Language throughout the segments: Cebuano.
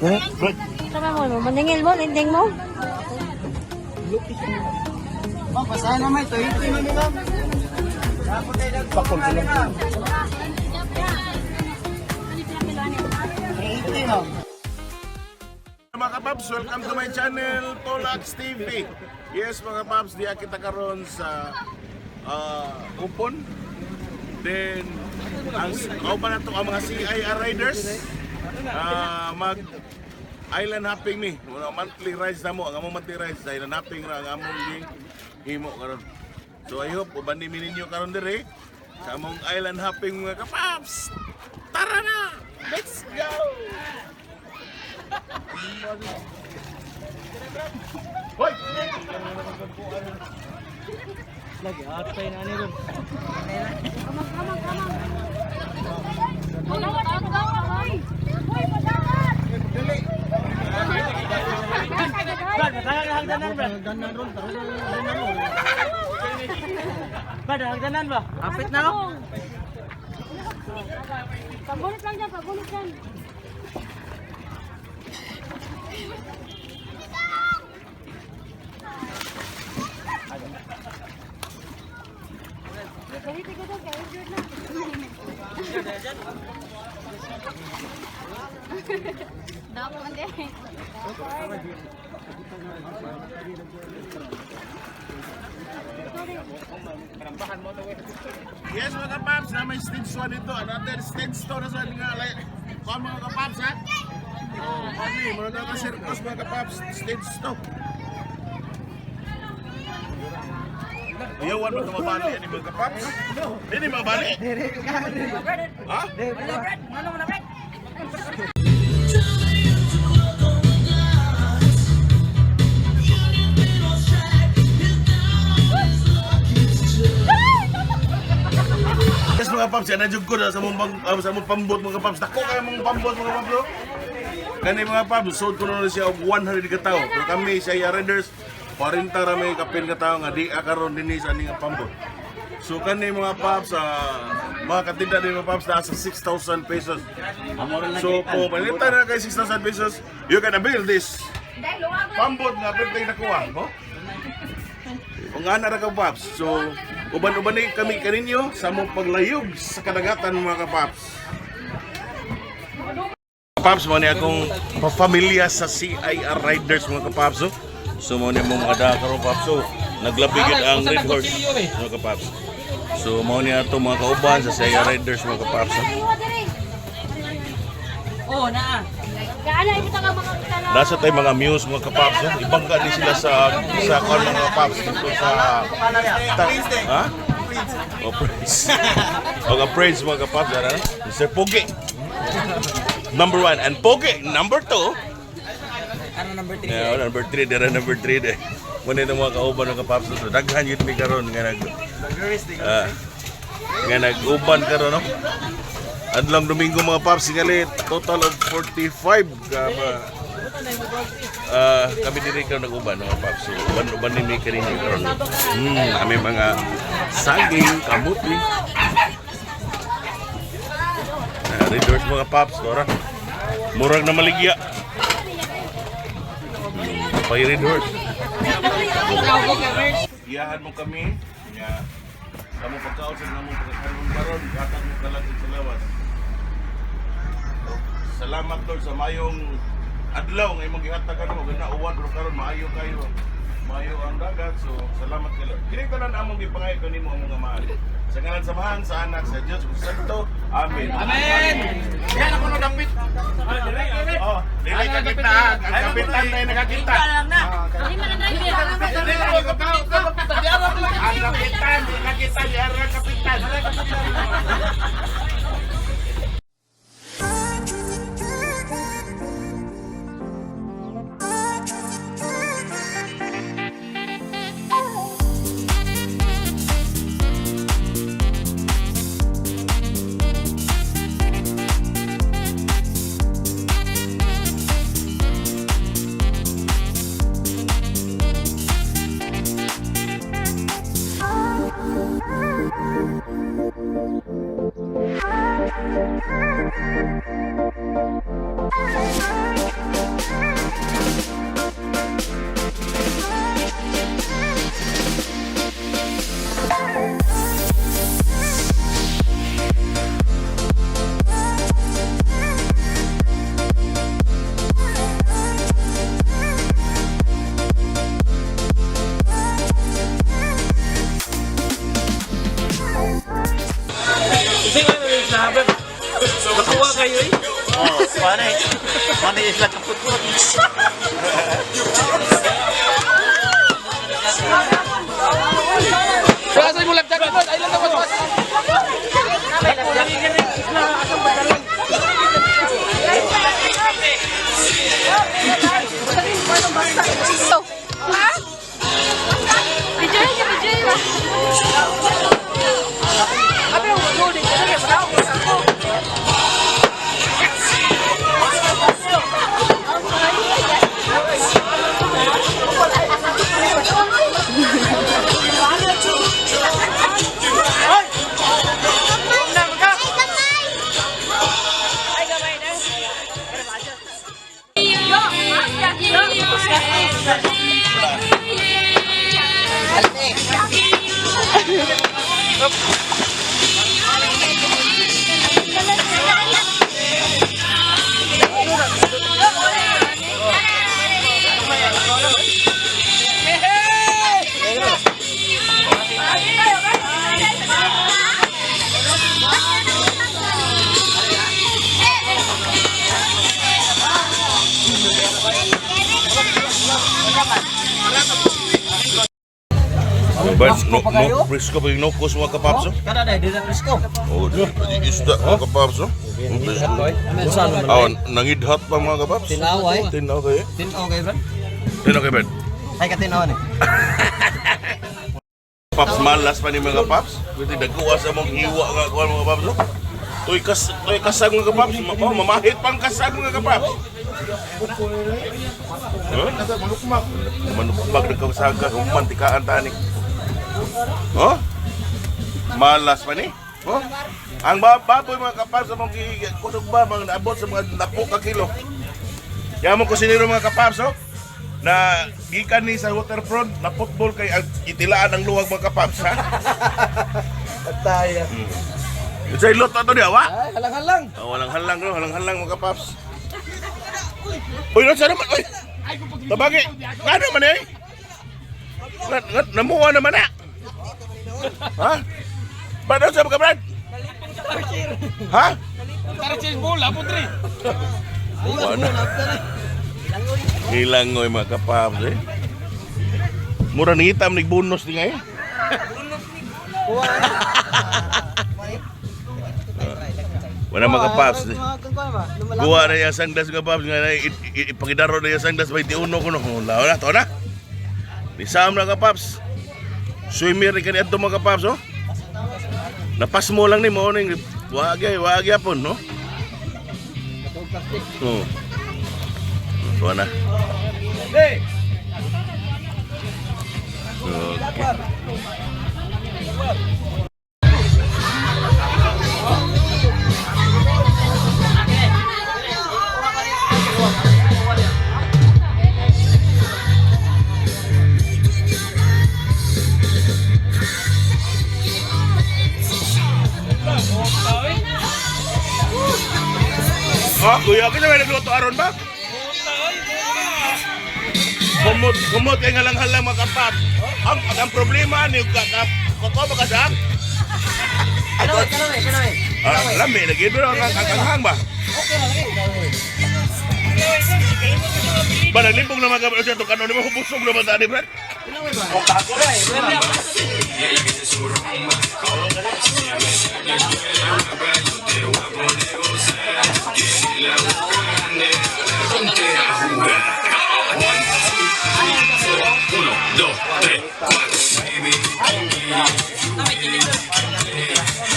Tama mo, maningil mo, linding mo. Ma'am, pasahan naman ito. Ito yun, ma'am. Pakol ko lang. 380, ma'am. Mga kapaps, welcome to my channel, Tolax TV. Yes, mga paps, diya kita karon sa Upon. Then, ang kauban na to ang mga CIR riders. Mag island hopping mi. Mga monthly rides na mo. Ang among monthly rides, island hopping ra ang among ging himo karon. So I hope uban ni mi ninyo karon dire sa among island hopping, mga kapaps. Tara na! Let's go! Hoy! Lagi, atay na ni ron. Brad, matagal na hagdanan, Brad. Hagdanan ron, Brad, hagdanan ba? Apit na, no? Pagulot lang dyan, pagulot dyan. Ganito ko doon, kaya injured na. Damo man din. Yes, mga kapaps, na may stage 1 dito. Another stage 2 na sa nga. Like, kuha, mga kapaps, ha? Oh, kami, mga ka circus, mga kapaps, stage 2. Ayawan mo mabali ani, mga kapaps. Dili mabali. Ha? Yes, mga paps, yan na jud ko na sa mong sa mong pambot, mga paps. Dako kayo mong pambot, mga paps. Oh. Kani, mga paps, sold ko na siya og 100 ka tawo. Pero kami sa iya Riders, 40 ra may kapin ka tawo nga di karon dinhi sa aning pambot. So kani, mga paps, mga katinda ni mga paps, nasa 6,000 pesos. So kung palitan na kay 6,000 pesos, you can avail this pambot nga pwede nakuha, no? Kung ana ra ka, paps. So uban-uban ni kami kaninyo sa among paglayog sa kadagatan, mga kapaps. Paps, mo ni akong pamilya sa CIR Riders, mga kapaps. Oh. So mo ni mong mga daa karon, paps. So naglabi gid ang Red Horse, mga kapaps. So mo ni ato mga kauban sa CIR Riders, mga kapaps. Oh. Iwa diri. Oh, naa. Kaana ibutang ang mga utana. Nasa tayo mga muse, mga kapaps. Oh. Ibangga ni sila sa kon, mga kapaps, dito sa ha? Oh, praise. O praise, mga kapaps. Ano? Mr. Pogi. Number one. And Pogi, number two. Ano number 3? Yeah, number three. Dira number three. De. Muna yung mga kauban ng kapaps. So, daghan yun mi karon nga nag nga nag-uban karon, no? Adlong Domingo, mga paps, singali total of 45 ka mga kami diri karon nag-uban, mga paps. So, uban-uban ni mi kaninyo karon. Kami mga saging, kamuti. Red Horse, mga paps, ora. Murag na maligya. Pay Red Horse. Iyahan mo kami nga sa mong pagkaon sa namong pagkakaroon karon, gatag mo kalag sa lawas. Salamat, Lord, sa mayong adlaw nga imong gihatag karon ug nauwan pero karon maayo kayo. Maayo ang dagat, so salamat kay Lord. Kini tanan among gipangayo kanimo, among Amahan. Sa ngalan sa Amahan, sa Anak, sa Dios ug sa Santo. Amen. Amen! Yan ako nagapit. Oh, dili ka kita ha. Ang kapitan na nakakita. Di man na driver. Ang kapitan, di nakita, di ara kapitan. isla ba? Nakuha kayo eh. Oh, paano eh? Paano yung isla kaput-put? Video yun, video yun. Brad, no, no, presko pa yung nokos mga kapaps, oh. Kada dai dili presko. Oh, di, isda mga kapaps, oh. Presko. Usa naman. Oh, nangidhat pa mga kapaps. Tinaw ay. Tinaw kayo. Tinaw kay Brad. Tinaw kayo, Brad. Ay ka tinaw ni. Paps, malas pa ni mga paps. Pwede nagkuha sa mong hiwa nga kuha mga paps. Oh. Tuy kas tuy kasag mga kapaps, oh, mamahit pang kasag mga kapaps. Huh? Manukmak. Manukmak na kasaga, human tikaan tani. Oh? Malas pa ni. Oh? Ang baboy mga kapaps sa mong kusog ba mga naabot sa mga napo ka kilo. Yan mo kusinero mga kapaps, oh na gikan ni sa waterfront na football kay ang itilaan ang luwag mga kapaps ha. Patay. Sa ilot ato diha wa? Ay, halang-halang. Oh, walang halang no, walang halang mga kapaps. Uy, no, naman? Uy. Tabagi. Ngano man eh? Ngat namuha naman na. Ha? Ba sa mga brad? Ha? Tara change bola po tre. Wala. Hilangoy mga kapaps eh. Mura nangitam ni bonus ni ngayon. Wala mga kapaps. Guwa na yung sanglas mga paps. Nga na, ipakidaro na yung sanglas 21 ko no. Wala na, to na. Nisam na kapaps. Swimmer ni kaniadto mga kapaps oh. Napas mo lang ni mo ning wagay wagay apon no. Oh. Tuwa na. Okay. Oh, kuya, kita may nagluto aron ba? Kumot, kumot kay ngalang-halang mga kapap. Ang problema ni ka ka ko ba ka Kanaway, kanaway, kanaway. Ah, lami lagi pero ang hang ba? Okay ra lagi. Ba naglibog na mga kapap siya to kanon mo busog na ba tani brad? Kanaway ba?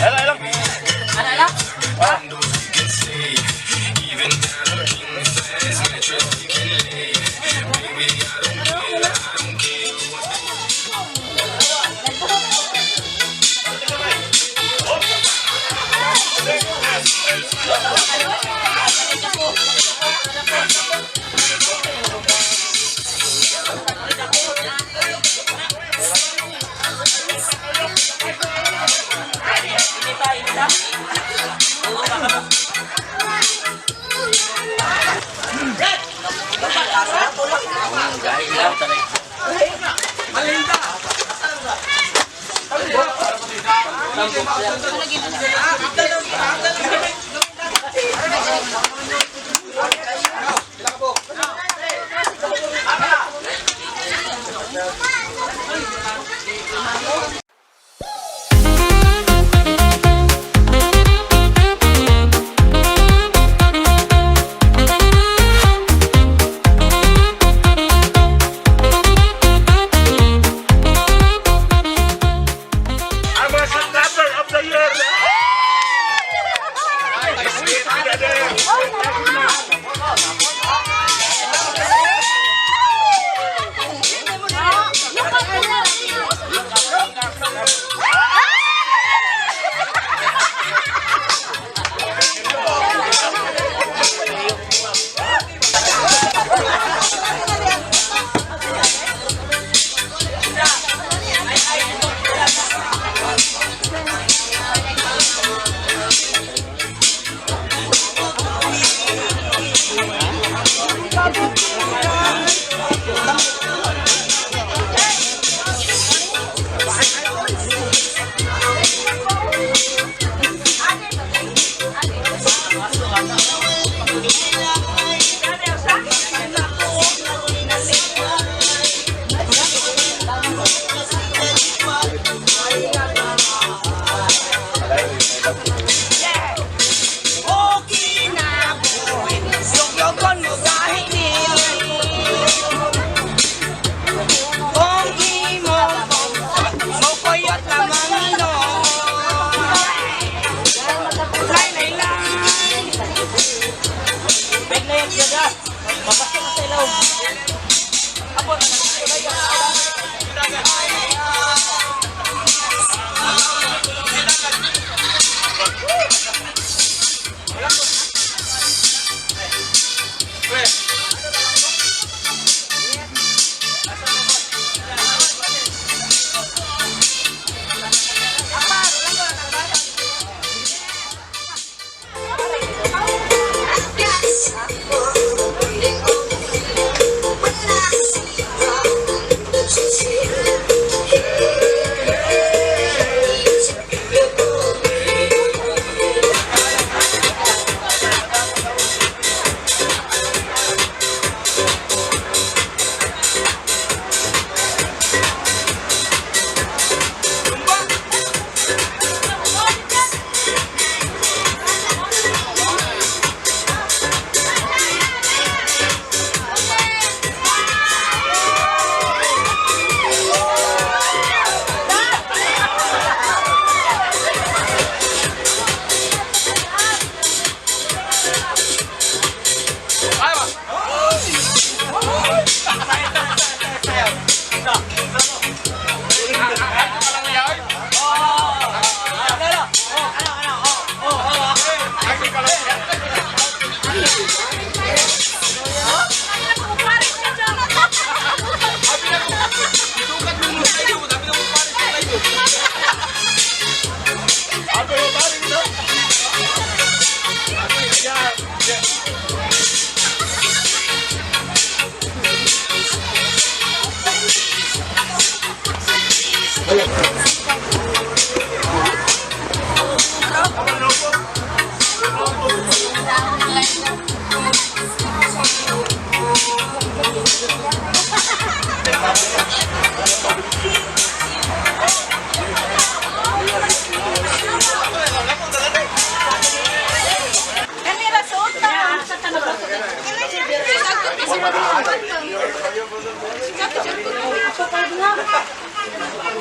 Ela ela.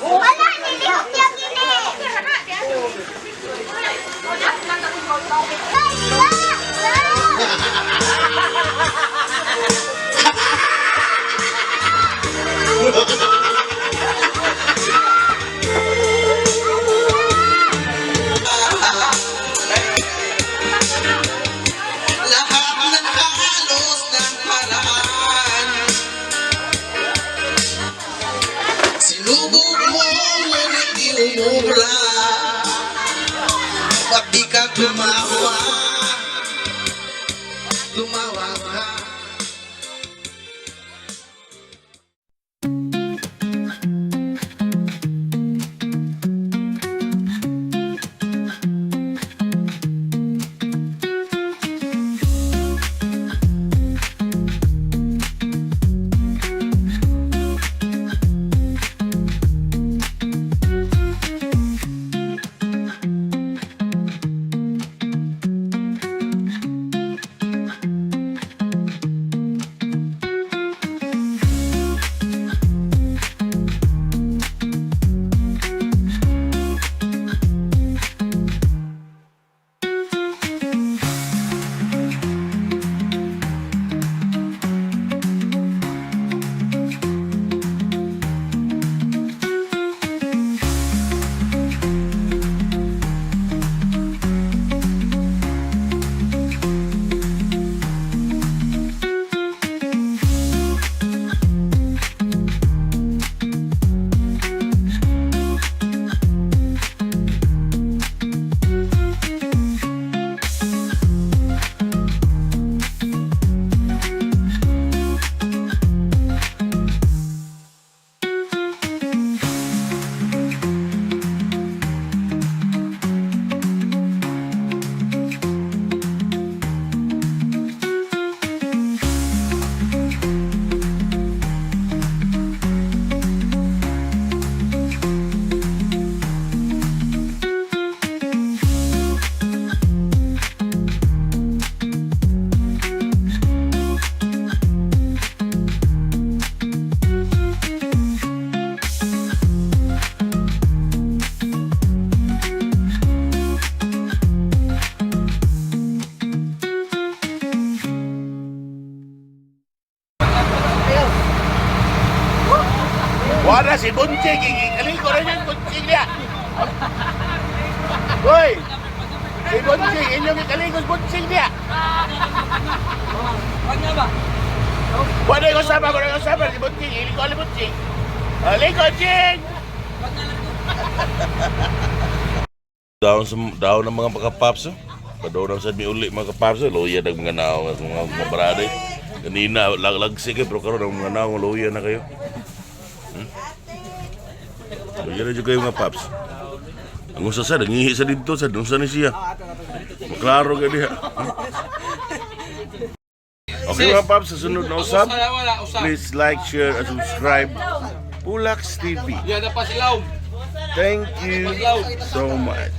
Wala, nilihok niya gini. Lahat ng halos ng paraan, sinubok mo, ngunit di umubra. Ba't di ka tumawa? Tumawa ka. Si Bunching, kaliko rin yung Bunching niya. Hoy! Si Bunching, inyong ikaliko si Bunching niya. Wag na ba? Wala yung kasama, wala yung kasama. Si Bunching, iliko ni Bunching. Aliko, Ching! Down sa down ng mga pagkapaps. Oh. Padoon sa mi uli mga kapaps. Oh. Luya ng mga naong at mga brother. Kanina laglag sige pero karon ang mga naong luya na kayo. Luya na jud kayo mga paps. Ang usa sa nangihi sa didto sa unsa ni siya. Maklaro kay diha. Okay mga paps, sa sunod na usab. Please like, share, and subscribe. Pulax TV. Thank you so much.